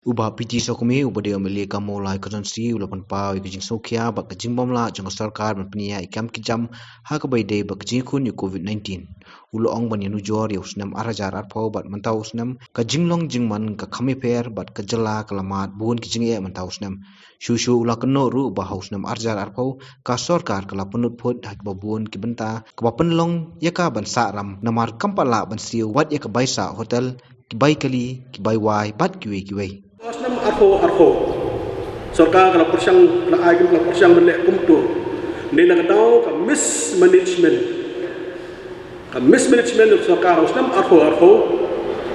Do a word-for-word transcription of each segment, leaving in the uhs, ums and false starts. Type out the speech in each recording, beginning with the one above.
U Bah P T Sawkmie, uba dei u M L A ka Mawlai Constituency, u la pynpaw ïa ka jingsngewkhia bad ka jingbymlah jong ka sorkar ban pynïaid ïa ki kam ki jam ha kaba ïadei bad ka jingïakhun ïa u Covid nineteen. U la ong ban ïanujor ïa u snem ar hajar arphew bad mynta u snem, ka jinglong jingman ka kham ïapher bad ka jylla ka la mad bun ki jingeh mynta u snem. Shuh shuh u la kynnoh ruh ba ha u snem ar hajar arphew ka sorkar ka la pynlut phut ha kiba bun ki bynta kaba pynlong ïa ka ban sah ram, namar kam pat lah ban siew wat ïa ka bai sah hotel, ki bai kali, ki bai wai bad kiwei kiwei. Ha u snem arphew arphew, sorkar ka la pyrshang, ka la ai, ka la pyrshang ban leh kumto. Dei na ka daw ka mismanagement. Ka mismanagement jong ka sorkar ha u snem arphew arphew,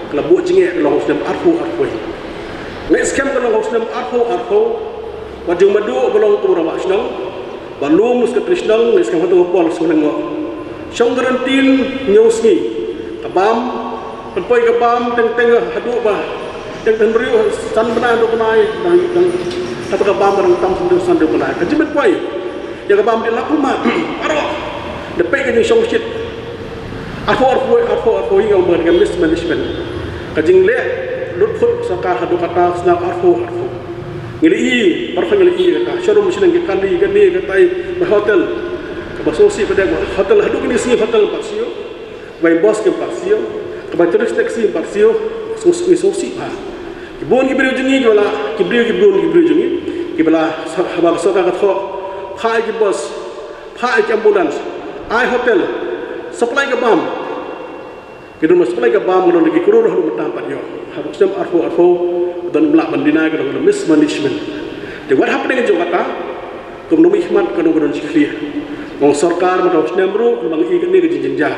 ka la buh jingeh ka long ha u snem arphew arphew. Nga ngeit skhem ka long ha u snem arphew arphew, wat jong madu ka long kum u rangbah shnong, ba lum u secretary shnong, nga ngeit skhem hato ka por shu nang ngo. Shong guarantee hynñiew sngi, ka bam, pynpoi ka bam teng teng haduh ba teng teng briew san bnai haduh bnai, dang dang kata ka bam dang tam san haduh bnai. Ka jingpynpoi ïa ka bam dei la kumno baroh. Da peit ka jingshong shit. Arphew arphew arphew arphew ïa ka mismanagement. Ka jingleh lut phut sorkar haduh katta snem arphew arphew. Ngi la ïohi, baroh ngi la ïohi kata. Showroom shnong ki kali, kane katai, ba hotel. Kaba sngewsih ba dei hotel haduh kine sngi hotel pat siew. Bai bus kim pat siew, ka bai tourist taxi kim pat siew, sngewsih, sngewsih bha. Ki bun ki briew jong ngi kiba la, ki briew, ki bun ki briew jong ngi kiba la, sa-, haba ka sorkar ka thoh, phah ïa ki bus, phah ïa ki ambulance, ai hotel, supply ka bam. Ki don supply ka bam, ka don ki klur haduh mynta pat ïoh. Haba u snem arphew arphew, don, ym lah ban deny, ka don mismanagement. Te wat hapdeng jong kata, kum u nongmihkhmat ka don, ka don jingkhlieh. Ong sorkar mynta u snem ruh, ym lah ban ïoh kane ka jingjynjar.